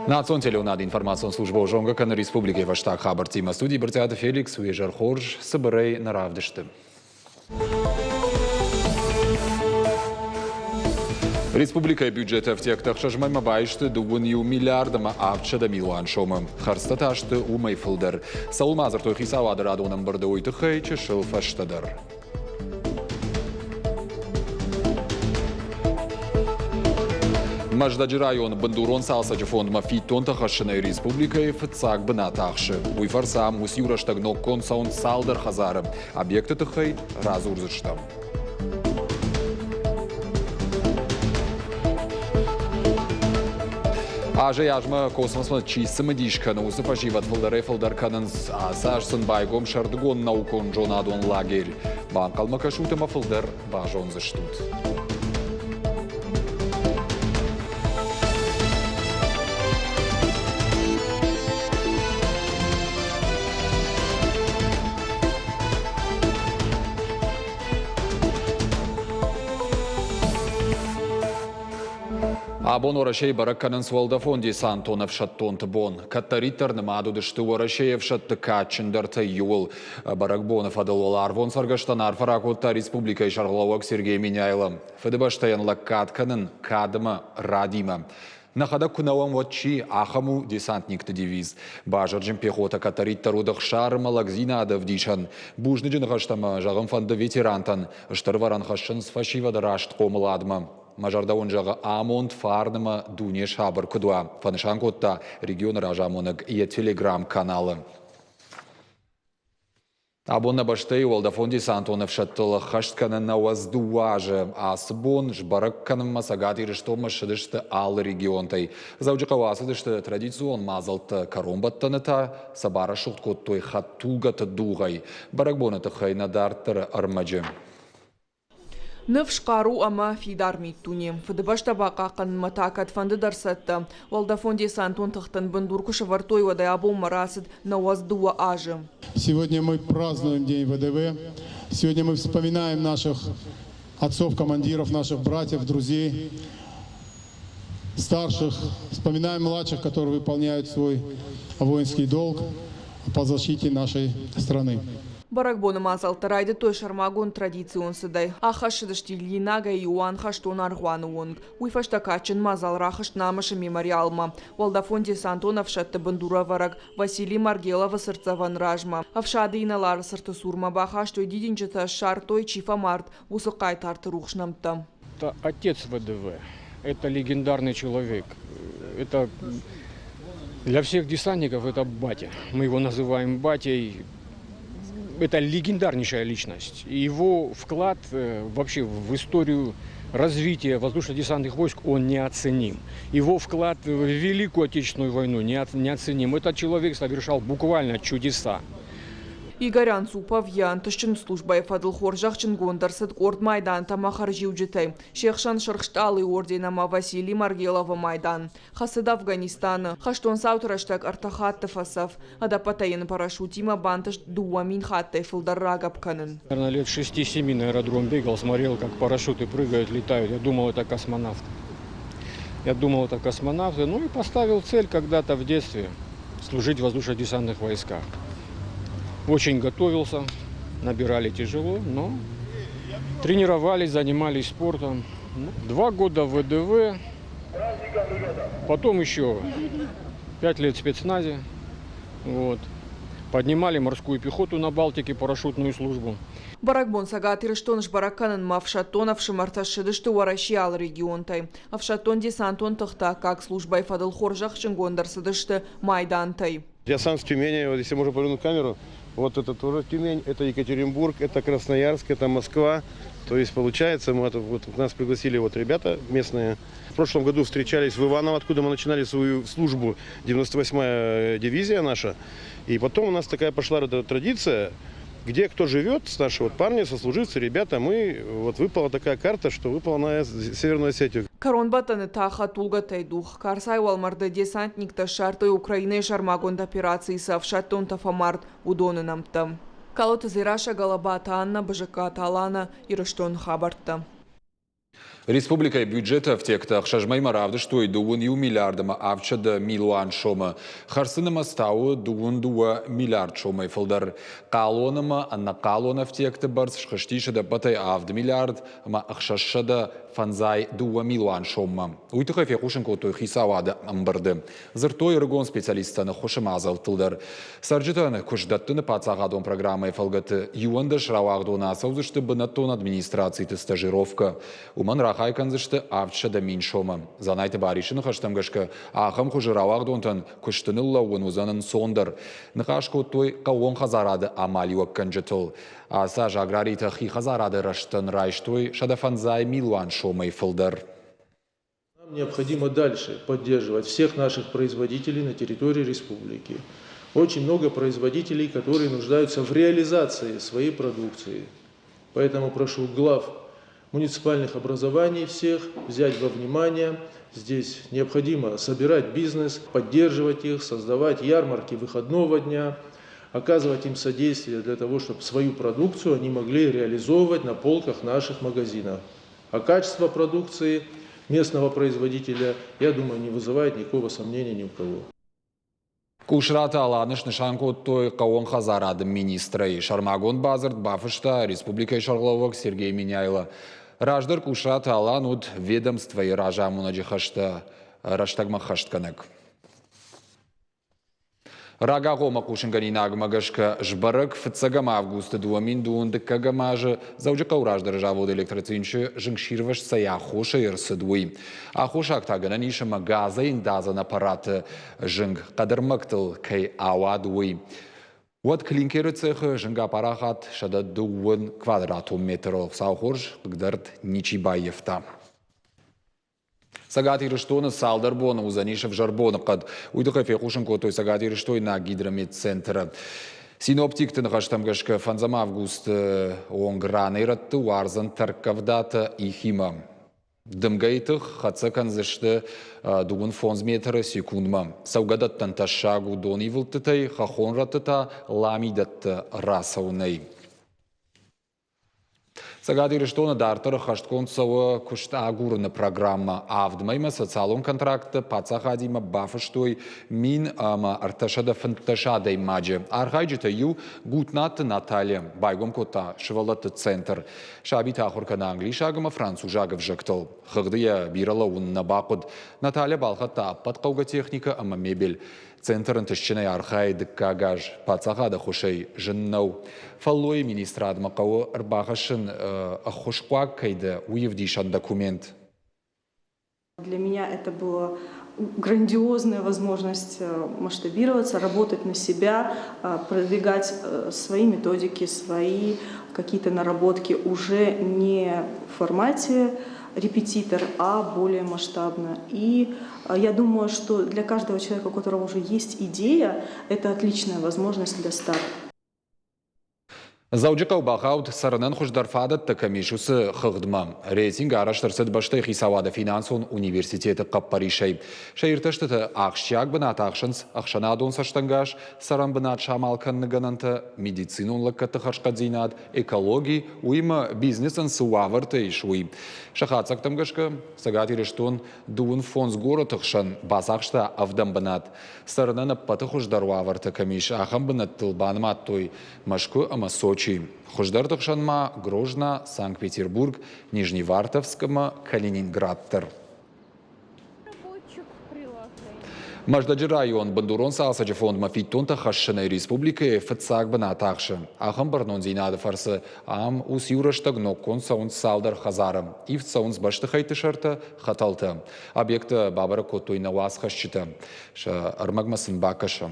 Национ телеуынады информацион службӕ зонгӕ кӕны республикӕйы фӕстаг хабӕрттимӕ. Студийы Брытъиаты Феликс, уе зӕр хорз, цыбырӕй нӕ равдысты. Республикӕйы бюджеты ӕфтиӕгтӕ ӕхсӕз мӕймӕ баисты 21 миллиард ӕмӕ 700 милуан сомы. Хӕрдзтӕ та сты уымӕй фылдӕр. Цӕуыл ма дзырдтой хицауады радон ӕмбырды, уый тыххӕй чысыл фӕстӕдӕр. Мӕздӕджы районы бындурон цалцӕджы фондмӕ фиддонтӕ хӕссынӕй республикӕйы фыццаг бынат ахсы. Уый фӕрцы ам уыциу рӕстӕг ноггонд цӕуынц цалдӕр хӕдзары. Объекты тыххӕй радзурдзыстӕм. Азӕй-азмӕ космосмӕ чи цымыдис кӕны, уыцы фӕсивӕд фылдӕрӕй-фылдӕр кӕнынц. Ацы аз сын байгом сӕрдыгон наукон-зонадон лагерь. Банхъӕлмӕ кӕсут ӕмӕ фылдӕр базондзыстут. Абон Уӕрӕсейы бӕрӕг кӕнынц уӕлдӕфон-десантон ӕфсӕддонты бон. Кӕддӕриддӕр нымад уыдысты Уӕрӕсейы ӕфсӕдты кадджындӕртӕй иуыл. Бӕрӕгбоны фӕдыл уӕларвон цӕргӕстӕн арфӕ ракодта республикӕйы сӕргълӕууӕг Сергей Меняйло. Фыдыбӕстӕйӕн лӕггад кӕнын кадымӕ, радимӕ. Нӕхӕдӕг куы нӕ уӕм, уӕд чи? Ахӕм у десантникты девиз. Базырджын пехотӕ кӕддӕриддӕр уыд ӕхсар ӕмӕ лӕгдзинады ӕвдисӕн. Бузныджы ныхӕстӕ ма зӕгъын фӕнды ветерантӕн, стыр ӕвӕрӕн хӕссынц фӕсивӕды раст хъомыладмӕ. Мӕ зӕрдӕ уын зӕгъы амонд, фарн ӕмӕ дуне сабыр куыд уа, фӕнысан кодта регионы разамонӕг йӕ телеграм-каналы. Абон нӕ бӕстӕйы уӕлдӕфон-десантон ӕфсӕдтыл ӕххӕст кӕны 92 азы. Ацы бон сбӕрӕг кӕнынмӕ Цӕгат Ирыстонмӕ ссыдысты алы регионтӕй. Дзӕуджыхъӕуы ацыдысты традицион мадзӕлттӕ, кӕронбӕттӕны та сӕ барӕсугъд кодтой хӕдтулгӕты дугъӕй. Бӕрӕгбоны тыххӕй нӕ дарддӕры ӕрмӕджы. Ныфс, хъару ӕмӕ фидар миддуне. Фыдыбӕстӕ бахъахъхъӕнынмӕ та кӕдфӕнды дӕр цӕттӕ. Уӕлдӕфон-десантон тыхтӕн бындур куы сӕвӕрдтой, уӕдӕй абонмӕ рацыд 92 азы. Сегодня мы празднуем День ВДВ. Сегодня мы вспоминаем наших отцов, командиров, наших братьев, друзей, старших, вспоминаем младших, которые выполняют свой воинский долг по защите нашей страны. Бӕрӕгбоны мадзӕлттӕ райдыдтой сӕрмагонд традицион цыдӕй. Аххӕссыдысты Ильинагӕй Иоанн хӕстон аргъуаны онг. Уый фӕстӕ кадджын мадзал рахызт Намысы мемориалмӕ. Уӕлдӕфон-десантон ӕфсӕдты бындурӕвӕрӕг Василий Маргеловы цыртдзӕвӕн размӕ. Ӕфсады инӕлары цырты цурмӕ бахастой дидинджытӕ, ссардтой, чи фӕмард, уыцы хъайтарты рухс нӕмттӕ. Это отец ВДВ, это легендарный человек, это для всех десантников это батя. Мы его называем батей. Это легендарнейшая личность. Его вклад вообще в историю развития воздушно-десантных войск, он неоценим. Его вклад в Великую Отечественную войну неоценим. Этот человек совершал буквально чудеса. Игорь Анцупов йӕ ӕнтыстджын службӕйы фӕдыл хорзӕхджынгонд ӕрцыд къорд майдантӕ ӕмӕ хӕрзиуджытӕй, се хсӕн Сырх Стъалыйы орден ӕмӕ Василий Маргеловы майдан. Хӕцыд Афганистаны. Хӕстон цауты рӕстӕг ӕртӕ хатты фӕцӕф. Ӕдӕппӕтӕй йын парашютимӕ бантыст 2000 хаттӕй фылдӕр рагӕпп кӕнын. Наверное, лет 6-7 на аэродром бегал, смотрел, как парашюты прыгают, летают. Я думал, это космонавт. Я думал, это космонавты. Ну и поставил цель когда-то в детстве служить в воздушно-десантных войсках. Очень готовился, набирали тяжело, но тренировались, занимались спортом. Ну, 2 года в ВДВ, потом еще 5 лет в спецназе. Вот. Поднимали морскую пехоту на Балтике, парашютную службу. Бӕрӕгбон Цӕгат Ирыстоны сбӕрӕг кӕнынмӕ ӕфсӕддон ӕфсымӕртӕ ссыдысты Уӕрӕсейы алы регионтӕй. Ӕфсӕддон-десантон тыхты аккаг службӕйы фӕдыл хорзӕхджынгонд ӕрцыдысты майдантӕй. Я сам с Тюмени, вот если можно повернуть камеру, вот это тоже Тюмень, это Екатеринбург, это Красноярск, это Москва. То есть получается, мы это, вот, нас пригласили вот ребята местные. В прошлом году встречались в Иваново, откуда мы начинали свою службу, 98-я дивизия наша. И потом у нас такая пошла традиция, где кто живет, с наши вот парни, сослуживцы, ребята, мы, вот выпала такая карта, что выпала на Северную Осетию. Кӕронбӕттӕны та хӕдтулгӕтӕй дугъ. Карцайы уӕлмӕрды десантниктӕ ссардтой Украинӕйы сӕрмагонд операцийы цы ӕфсӕддонтӕ фӕмард, уыдоны нӕмттӕ. Калоты Дзерассӕ, Галабаты Анна, Бызыккаты Алана, Ирыстоны хабӕрттӕ. Республикӕйы бюджеты ӕфтиӕгтӕ ӕхсӕз мӕймӕ равдыстой дыууын иу миллиард ӕмӕ авдсӕдӕ милуан сомы. Хӕрдзты нымӕц та у дыууын дыууӕ миллиард сомӕй фылдӕр. Хъалон ӕмӕ ӕнӕхъалон ӕфтиӕгты бӕрц схызтис ӕдӕппӕтӕй авд миллиард ӕмӕ ӕхсӕзсӕдӕ фӕндзай дыууӕ милуан соммӕ. Уый тыххӕй фехъусын кодтой хицауады ӕмбырды. Дзырдтой ӕрыгон специалисттӕн ӕххуысы мадзӕлттыл дӕр. Цӕрджытӕн куыстдӕттыны паддзахадон программӕйы фӕлгӕты иуӕндӕс рауагъдоны ацӕудзысты бынӕттон администрациты стажировкӕ. Уымӕн рахай кӕндзысты 700 мин сомы. Дзанайты Барисы ныхӕстӕм гӕсгӕ, ахӕм хуызы рауагъдонтӕн куысты ныллӕууын уыдзӕн ӕнцондӕр. Ныхас кодтой хъӕууон хӕдзарады амалиуӕггӕнджытыл. Ацы аз аграритӕ хи хӕдзарады рӕзтӕн райстой 105 милуан сомӕй фылдӕр. Нам необходимо дальше поддерживать всех наших производителей на территории республики. Очень много производителей, которые нуждаются в реализации своей продукции. Поэтому прошу глав муниципальных образований всех взять во внимание. Здесь необходимо собирать бизнес, поддерживать их, создавать ярмарки выходного дня, оказывать им содействие для того, чтобы свою продукцию они могли реализовывать на полках наших магазинов. А качество продукции местного производителя, я думаю, не вызывает никакого сомнения ни у кого. Къусраты Аланы снысан кодтой хъӕууон хӕдзарады министрӕй. Сӕрмагонд бадзырд бафыста республикӕйы сӕргълӕууӕг Сергей Меняйло. Раздӕр Къусраты Алан уыд ведомствойы разамонӕджы хӕстӕ рӕстӕгмӕ ххӕстгӕнӕг. Рагагъоммӕ хъусынгӕнинагмӕ гӕсгӕ сбӕрӕг фыццӕгӕм августы дыууӕ мин дыууын дыккӕгӕм азы Дзӕуджыхъӕуы раздӕры завод Электроцинчы зынгсирвӕзт цӕй аххосӕй ӕрцыд, уый. Аххосаг та гӕнӕн ис ӕмӕ газӕй ӕндадзӕн аппараты зынг хъӕдӕрмӕгтыл кӕй ауад, уый. Уӕд клинкеры цехы зынг апарахат 102 квадратон метрыл. Хуыцау хорз, хъыгдӕрд ничи баййӕфта. Цӕгат Ирыстоны цалдӕр боны уыдзӕнис ӕвзӕр боныхъӕд. Уый тыххӕй фехъусын кодтой Цӕгат Ирыстойнаг гидрометцентры. Синоптикты ныхӕстӕм гӕсгӕ фӕндзӕм августы онг ранӕй-рӕтты уардзӕн тӕрккъӕвдатӕ ихимӕ. Дымгӕйы тых хӕццӕ кӕндзысты 25 метры секундмӕ. Цӕугӕдӕттӕн тӕссаг у донивылдтытӕй, хӕххон рӕтты та ламидӕтты рацӕуынӕй. Цӕгат Ирыстоны дарддӕр ӕххӕстгонд цӕуы куыст агурыны программӕ. Авд мӕймӕ социалон контракттӕ паддзахадимӕ бафыстой 1315 адӕймаджы. Архайджытӕй иу Гутнаты Наталья байгом кодта сывӕллӕтты центр. Сабиты ахуыр кӕны англисаг ӕмӕ французаг ӕвзӕгтыл. Хыгъды йӕ бирӕ лӕууын нӕ бахъуыд. Наталья балхӕдта ӕппӕт хъӕугӕ техникӕ ӕмӕ мебель. Центр ӕнтыстджынӕй архайы дыккаг аз. Паддзахады ӕххуысӕй зын нӕу. Фӕллойы министрадмӕ хъӕуы ӕрбахӕссын ӕххуысхъуаг кӕй дӕ, уый ӕвдисӕн документ. Для меня это была грандиозная возможность масштабироваться, работать на себя, продвигать свои методики, свои какие-то наработки уже не в формате репетитор, а более масштабно. И я думаю, что для каждого человека, у которого уже есть идея, это отличная возможность для старта. Дзӕуджыхъӕу бахауд цӕрынӕн хуыздӕр фадӕттӕ кӕм ис, уыцы хыгъдмӕ. Рейтинг арӕзт ӕрцыд бӕстӕйы хицауады финансон университеты хъӕппӕрисӕй. Сӕ иртӕстыты ахсджиаг бынат ахсынц ӕхсӕнадон цӕстӕнгас, цӕрӕн бынат самал кӕныны гӕнӕнтӕ, медицинон лӕггӕдты хӕрзхъӕддзинад, экологи, уыимӕ бизнесӕн цы уавӕртӕ ис, уый. Сӕ хатдзӕгтӕм гӕсгӕ Цӕгат Ирыстон дыууын фондз горӕты хсӕн бацахста ӕвдӕм бынат. Цӕрынӕн ӕппӕты хуыздӕр уавӕртӕ кӕм ис, ахӕм бынӕттыл банымадтой Мӕскуы ӕмӕ Сочи. Хуыздӕрты хсӕн ма Грозна, Санкт-Петербург, Нижневартовск ӕмӕ Калининград дӕр. Мӕздӕджы район бындурон цалцӕджы фондмӕ фиддонтӕ хӕссынӕй республикӕйы фыццаг бынат ахсы. Ахӕм бӕрнондзинады фӕрцы ам уыциу рӕстӕг ноггонд цӕуынц цалдӕр хӕдзары. Ивд цӕуынц бӕстыхӕйтты сӕртӕ, хӕтӕлтӕ. Объекттӕ бабӕрӕг кодтой нӕ уацхӕсджытӕ. Сӕ ӕрмӕгмӕ сын бакӕсӕм.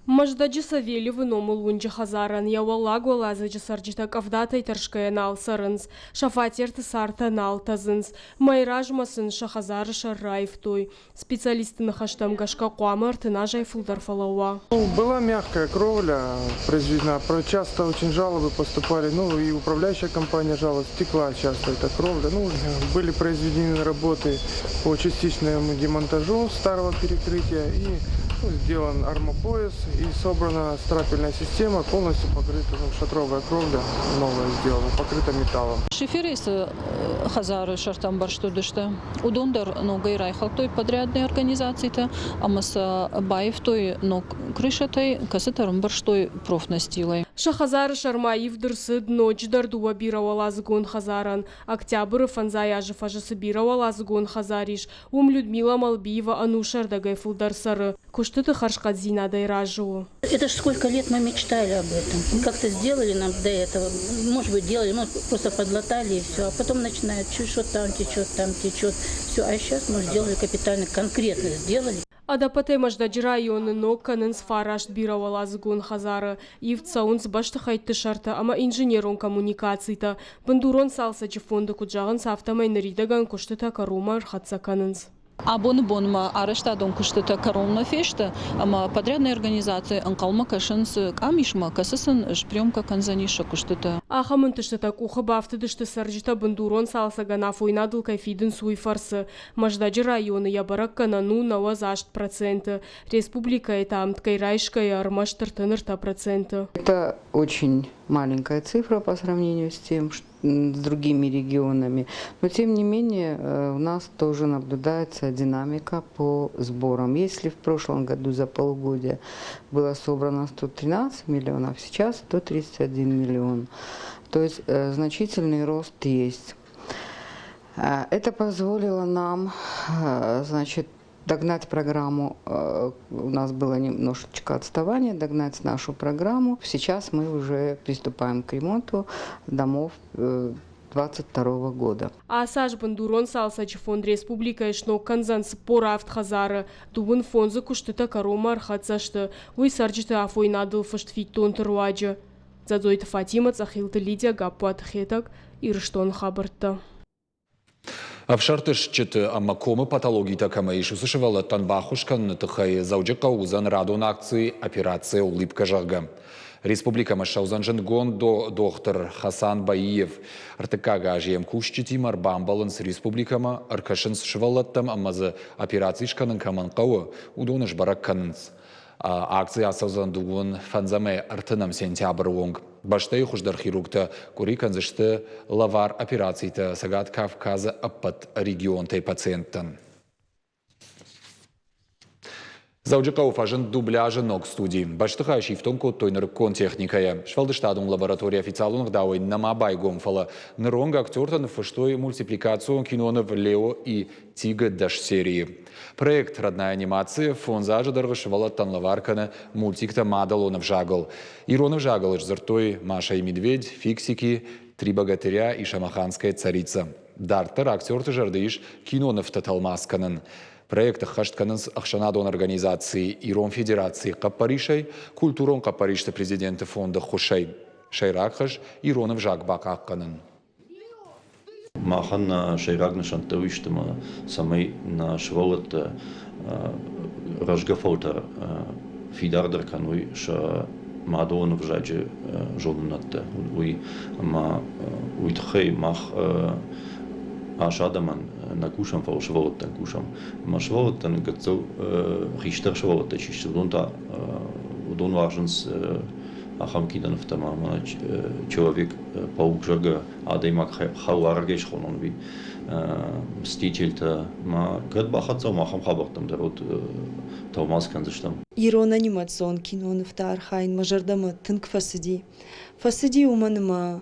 Мӕздӕджы Савельевы номыл уынджы хӕдзарӕн йӕ уӕллаг уӕладзыджы цӕрджытӕ къӕвдатӕй тӕрсгӕйӕ нал цӕрынц, сӕ фатерты цартӕ нал тӕдзынц. Мӕй размӕ сын сӕ хӕдзары сӕр раивтой. Специалистты ныхӕстӕм гӕсгӕ хъуамӕ 30 азӕй фылдӕр фӕлӕууа. Была мягкая кровля произведена. Часто очень жалобы поступали, ну и управляющая компания жаловалась, текла часто эта кровля. Ну, были произведены работы по частичному демонтажу старого перекрытия и Сделан армопояс и собрана стропильная система, полностью покрыта, ну, шатровая кровля новая сделана, покрыта металлом. Шиферӕй цы хӕдзары сӕртӕ ӕмбӕрзт уыдысты, уыдон дӕр ногӕй райхӕлдтой подрядные организацитӕ ӕмӕ сӕ баивтой ног крышӕтӕй, кӕцытӕ ӕрӕмбӕрзтой профнастилӕй. Сӕ хӕдзары сӕрмӕ ивд ӕрцыд ноджыдӕр дыууӕ бирӕуӕладзыгон хӕдзарӕн. Октябры фӕндзай азы фӕзы цы бирӕуӕладзыгон хӕдзар ис, уым Людмила Малбиева ӕнусӕрдӕгӕй фылдӕр цӕры. Куыстыты хӕрзхъӕддзинадӕй разы у. Это ж сколько лет мы мечтали об этом. Как-то сделали нам до этого, может быть, делали, мы просто подлатали и все. А потом начинает чуть что там течет, там течет. Все, а сейчас мы сделали капитально, конкретно сделали. Ӕдӕппӕтӕй Мӕздӕджы районы ног кӕнынц фараст бирӕуӕладзыгон хӕдзары, ивд цӕуынц бӕстыхӕйтты сӕртӕ ӕмӕ инженерон коммуникацитӕ. Бындурон цалцӕджы фонды куыд зӕгъынц, афтӕмӕй ныридӕгӕн куыстытӕ кӕронмӕ ӕрхӕццӕ кӕнынц. Абоны бонмӕ арӕзтадон куыстытӕ кӕронмӕ фесты ӕмӕ подрядная организаци ӕнхъӕлмӕ кӕсынц къамисмӕ, кӕцы сын сприемка кӕндзӕнис сӕ куыстытӕ. Ахӕм ӕнтыстытӕ къухы бафтыдысты цӕрджытӕ бындурон цалцӕгӕн афойнадыл кӕй фидынц, уый фӕрцы. Мӕздӕджы районы йӕ бӕрӕггӕнӕн у 98%, республикӕйы та ӕмткӕй райсгӕйӕ ӕрмӕст 33%. Это очень маленькая цифра по сравнению с тем, с другими регионами. Но тем не менее у нас тоже наблюдается динамика по сборам. Если в прошлом году за полугодие было собрано 113 миллионов, сейчас 131 миллион. То есть значительный рост есть. Это позволило нам, значит, догнать программу. У нас было немножечко отставание, догнать нашу программу. Сейчас мы уже приступаем к ремонту домов 2022 года. Ацы аз бындурон цалцӕджы фонд республикӕйы сног кӕндзӕн 47 хӕдзары, 35-ы куыстытӕ кӕронмӕ ӕрхӕццӕ сты, уый цӕрджыты афойнадыл фыст фиддонты руаджы. Дзӕдзойты Фатимӕ, Цъӕхилты Лидия, Гаппуаты Хетӕг, Ирыстоны хабӕрттӕ. Ӕфсӕрты стджыты ӕмӕ комы патологитӕ кӕмӕ ис, уыцы сывӕллӕттӕн баххуыс кӕныны тыххӕй Дзӕуджыхъӕуы уыдзӕн радон акци «Операция Улыбка», зӕгъгӕ. Республикӕмӕ ссӕудзӕн зындгонд дохтыр Хасан Баиев. Ӕртыккаг аз йе мкусджытимӕ ӕрбамбӕлынц республикӕмӕ, ӕркӕсынц сывӕллӕттӕм ӕмӕ дзы операци скӕнын кӕмӕн хъӕуы, уыдоны сбӕрӕг кӕнынц. Акци ацӕудзӕн дыууын фӕндзӕмӕй ӕртынӕм сентябры онг. Бӕстӕйы хуыздӕр хирургтӕ къуыри кӕндзысты лӕвар операцитӕ Цӕгат Кавказы ӕппӕт регионтӕй пациенттӕн. Дзӕуджыхъӕуы фӕзынд дубляжы ног студи. Бӕстыхай сифтонг кодтой нырыккон техникӕйӕ. Сфӕлдыстадон лаборатори официалон ӕгъдауӕй нӕма байгом, фӕлӕ ныронг актертӕ ныффыстой мультипликацион киноныв «Лео и Тиг» 10 серийы. Проект «Родная анимация» фондз азы дӕргъы сывӕллӕттӕн лӕвар кӕны мультиктӕ мадӕлон ӕвзагыл. Ирон ӕвзагыл сдзырдтой Маша и медведь, Фиксики, Три богатыря и Шамаханская царица. Дарддӕр актерты зӕрды ис кинонывтӕ тӕлмац кӕнын. Проект ӕххӕст кӕнынц ӕхсӕнадон организаци Ирон Федерацийы хъӕппӕрисӕй, культурон хъӕппӕристы президенты фонды ххуысӕй. Сӕйраг хӕс – ирон ӕвзаг бахъахъхъӕнын. Махӕн нӕ сӕйраг нысӕнттӕ уый сты, ӕмӕ цӕмӕй нӕ сывӕллӕттӕ рӕзгӕ фӕлтӕр фидардӕр кӕной сӕ мадӕлон ӕвзаджы зонынӕдтӕ, уый. Ӕмӕ уый тыххӕй мах ас адӕмӕн нӕ кусӕм, фӕлӕ сывӕллӕттӕн кусӕм. Ӕмӕ сывӕллӕттӕн гыццыл хистӕр сывӕллӕттӕ чи сты, уыдон та уыдон уарзынц ахӕм кинонывтӕ ма мӕнӕ Человек-паук, зӕгъгӕ, адӕймаг хӕларгӕй схонон ӕви Мстительтӕ ма кӕд бахӕццӕ уӕм ахӕм хабӕрттӕм дӕр уӕд тӕлмац кӕндзыстӕм. Ирон анимацион кинонывты архайын мӕ зӕрдӕмӕ тынг фӕцыди. Фӕцыди уымӕн ӕмӕ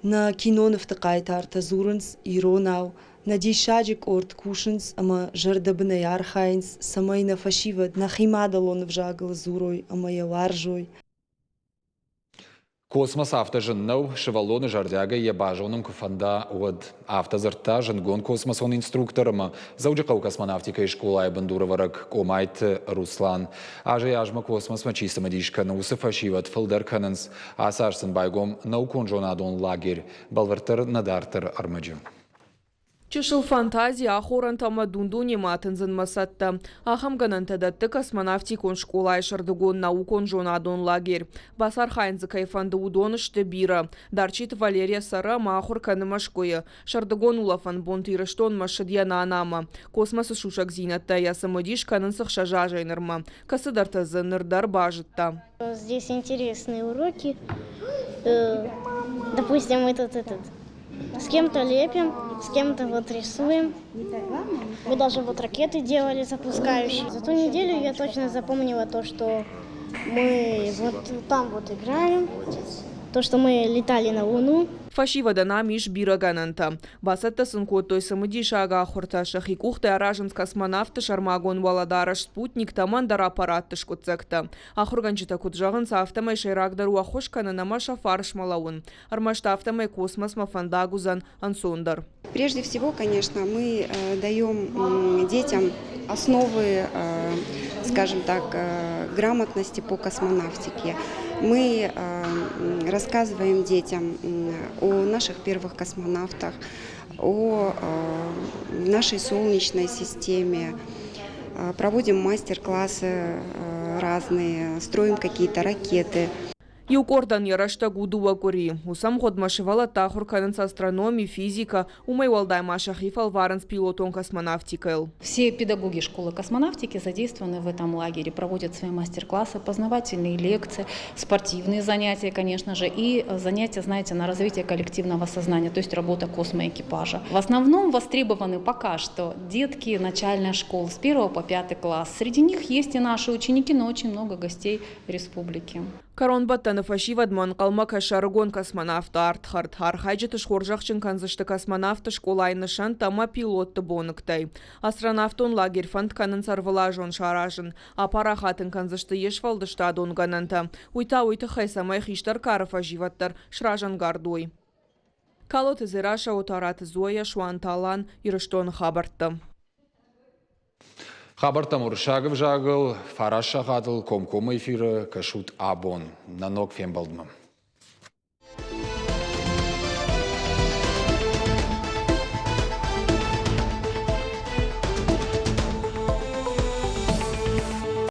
нӕ кинонывты хъайтартӕ дзурынц иронау, нӕ диссаджы къорд кусынц ӕмӕ зӕрдӕбынӕй архайынц, цӕмӕй нӕ фӕсивӕд нӕхи мадӕлон ӕвзагыл дзурой ӕмӕ йӕ уарзой. Космос афтӕ зын нӕу, сывӕллоны зӕрдиагӕй йӕ базонын куы фӕнда, уӕд. Афтӕ дзырдта зындгонд космосон инструктор ӕмӕ Дзӕуджыхъӕуы космонавтикӕйы скъолайы бындурӕвӕрӕг Къомайты Руслан. Азӕй-азмӕ космосмӕ чи цымыдис кӕны, уыцы фӕсивӕд фылдӕр кӕнынц. Ацы аз сын байгом наукон-зонадон лагерь, бӕлвырддӕр нӕ дарддӕр ӕрмӕджы. Чысыл фантази, ахорӕнтӕ ӕмӕ дун-дунемӕ атындзынмӕ цӕттӕ. Ахӕм гӕнӕнтӕ дӕтты космонавтикон скъолайы сӕрдыгон наукон-зонадон лагерь. Бацархайын дзы кӕй фӕнды, уыдон сты бирӕ. Дарчиты Валерия цӕры ӕмӕ ахуыр кӕны Мӕскуыйы. Сӕрдыгон улӕфӕн бонты Ирыстонмӕ ссыд йӕ нанамӕ. Космосы сусӕгдзинӕдтӕ йӕ цымыдис кӕнынц ӕхсӕз азӕй нырмӕ. Кӕцыдӕртӕ дзы ныр дӕр базыдта. Здесь интересные уроки. Допустим, мы тут этот с кем-то лепим, с кем-то вот рисуем. Мы даже вот ракеты делали запускающие. За ту неделю я точно запомнила то, что мы вот там вот играем, то, что мы летали на Луну. Фӕсивӕдӕн ам ис бирӕ гӕнӕнтӕ. Бацӕттӕ сын кодтой цымыдисаг ахуыртӕ, сӕхи къухтӕй аразынц космонавтты сӕрмагонд уӕлӕдарӕс, спутниктӕ ӕмӕ ӕндӕр аппаратты скъуыддзӕгтӕ. Ахуыргӕнджытӕ куыд зӕгъынц, афтӕмӕй сӕйрагдӕр у ӕххуыс кӕнын ӕмӕ сӕ фарсмӕ лӕууын. Ӕрмӕст афтӕмӕй космосмӕ фӕндаг уыдзӕн ӕнцондӕр. Прежде всего, конечно, мы даем детям основы, скажем так, грамотности по космонавтике. Мы рассказываем детям о наших первых космонавтах, о нашей Солнечной системе, проводим мастер-классы разные, строим какие-то ракеты. Иу къордӕн йӕ рӕстӕг у дыууӕ къуырийы. Уыцы ӕмгъуыдмӕ сывӕллӕттӕ ахуыр кӕнынц астрономи, физикӕ, уымӕй уӕлдай ма сӕхи фӕлварынц пилотон космонавтикӕйыл. Все педагоги школы космонавтики задействованы в этом лагере, проводят свои мастер-классы, познавательные лекции, спортивные занятия, конечно же, и занятия, знаете, на развитие коллективного сознания, то есть работа космоэкипажа. В основном востребованы пока что детки начальной школы с 1 по 5 класс. Среди них есть и наши ученики, но очень много гостей республики. Кӕронбӕттӕны фӕсивӕдмӕ ӕнхъӕлмӕ кӕсы ӕрыгон космонавты ардхӕрд. Архайджыты схорзӕхджын кӕндзысты космонавты скъолайы нысӕнттӕ ӕмӕ пилотты боныгтӕй. Астронавтон лагерь фӕнд кӕнынц ӕрвылазон саразын. Апарахат ын кӕндзысты йе сфӕлдыстадон гӕнӕнтӕ. Уый та уый тыххӕй, цӕмӕй хистӕр кары фӕсивӕд дӕр сразӕнгард уой. Калоты Дзерассӕ, Отараты Зоя, Суанты Алан, Ирыстоны хабӕрттӕ. Хабӕрттӕм уырыссаг ӕвзагыл, фараст сахатыл комкоммӕ эфиры кӕсут абон. Нӕ ног фембӕлдмӕ.